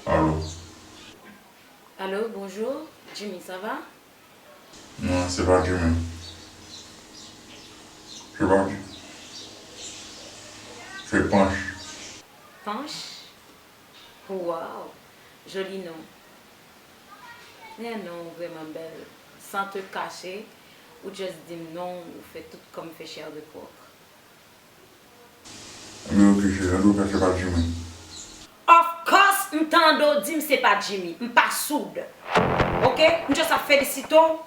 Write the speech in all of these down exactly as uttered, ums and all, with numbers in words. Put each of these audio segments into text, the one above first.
Alo. Allô, bonjour. Jimmy, ça va? Non, se pa Jimmy. Se pa Jimmy. Se Panch. Panch? Wow, joli non. Men non, ou vrèman bèl. San te kache, ou just di m non, ou fè tout kò m fè chè de pòk. Ebyen oke cheri, antouka se pa Jimmy. Of course, m tande w di m se pa Jimmy, m pa soud. Oke, m just ap felisite w.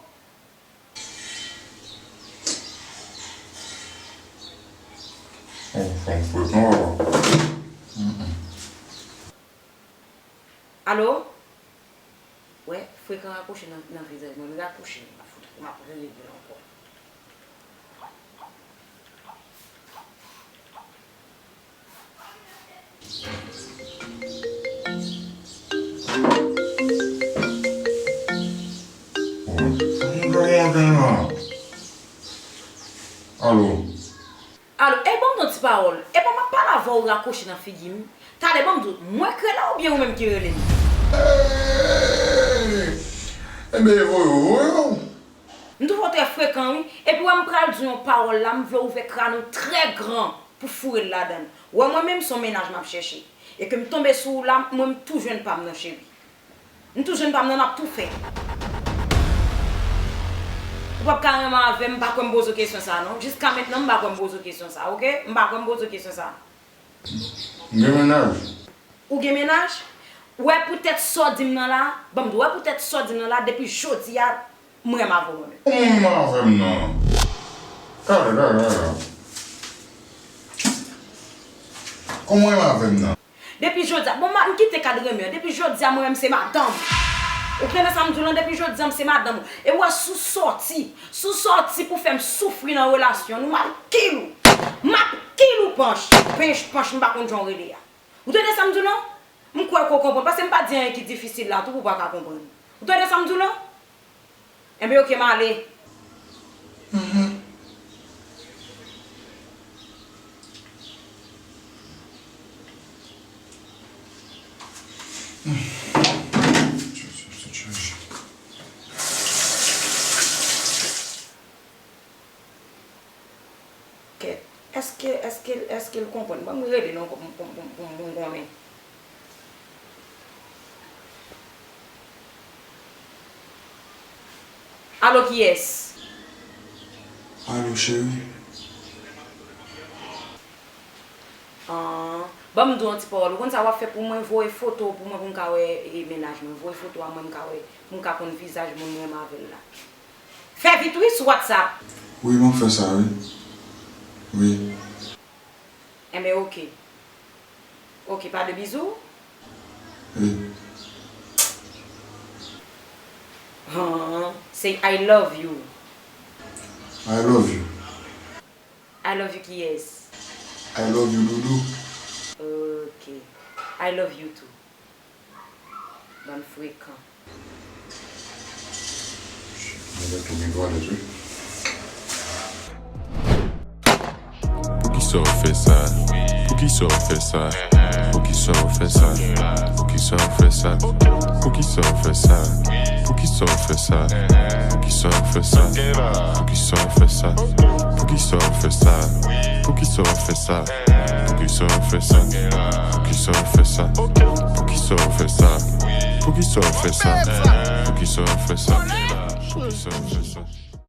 Oh, fanm frekan papa. Alo? Wè, frekan rakwoche nan, nan vizaj mwen. Li rakwoche, m ap fout, m ap rele l ankò. Bon, sa moun sa maten la? Alo? Alo, ey, ban m di w yon ti pawòl. Epa m ap pale avè w, ou rakwoche nan figi m. Talè, ban m di w, mwen k rele w oubyen ou menm ki rele m? Ebyen, e voye w voye w. M twouve w trè frekan, wi. Epi, wè, m pral di w yon pawòl la, m vle w ouvè kràn ou trè gran pou foure l ladan l. Wè, mwen menm, se yon mennaj m ap chèche. E ke m tonbe sou ou la, mwen, m tou jwenn pa m nan, cheri. M tou jwenn pa m nan, n ap tou fè. Ou p ap ka renmen avè m, m pa kwè m poze w kesyon sa a non. Jiska mentnan, m pa kwè m poze w kesyon sa a, oke? M pa kwè m poze w kesyon sa a. M gen mennaj. Ou gen mennaj? Ou wè poutèt sa w di m nan la, ban m di w, ou wè poutèt sa w di m nan la, depi jodi a, m renmen avè w mwen menm. Kòman w renmen avè m nan? Gade, gade, gade. Kòman w renmen avè m nan? Depi jodi a, bon, m kite kad renmen an. Depi jodi a, mwen menm se madanm ou. Ou tande sa m di w lan? Depi jodi a, m se madanm ou. E w wè, si w sòti, si w sòti pou fè m soufri nan relasyon nou, m ap kill ou. M ap kill ou, Panch. Pench, Panch, m pa konn jan w rele a. Ou tande sa m di w lan? M kwè ke w konprann, paske m pa di anyen ki difisil la tou pou w pa ka konprann. Ou tande sa m di w lan? Enben, oke, m ale. Kèt, èske, èske, èske l konprann? Ban m rele l ankò pou m, pou m, pou m, pou m konnen. Alo, kiyès? Alo, cheri. Ahh, ban m di w yon ti pawòl. Ou konn sa w ap fè pou mwen? Voye foto w pou mwen pou m ka wè, e, mennaj mwen. Voye foto a mwen, m ka wè, pou m ka konn vizaj moun m renmen avè l la. Fè vit wi sou WhatsApp. Wi, m ap fè sa, wi. Wi. Enben, oke. Oke, pa de bizou? Wi. Ahh, say I love you. I love you. I love you kiyès? I love you, doudou. Oke. I love you too. Bann frekan. Nèg la tou gen twa lèt, wi. Poukisa w fè sa? Poukisa w fè sa? Poukisa w fè sa? Poukisa w fè sa? Poukisa w fè sa? Poukisa w fè sa? Poukisa w fè sa? Poukisa w fè sa? Poukisa w fè sa? Poukisa w fè sa? Poukisa w fè sa? Poukisa w fè sa? Poukisa w fè sa? Poukisa w fè sa? Poukisa w fè sa? Poukisa w fè sa?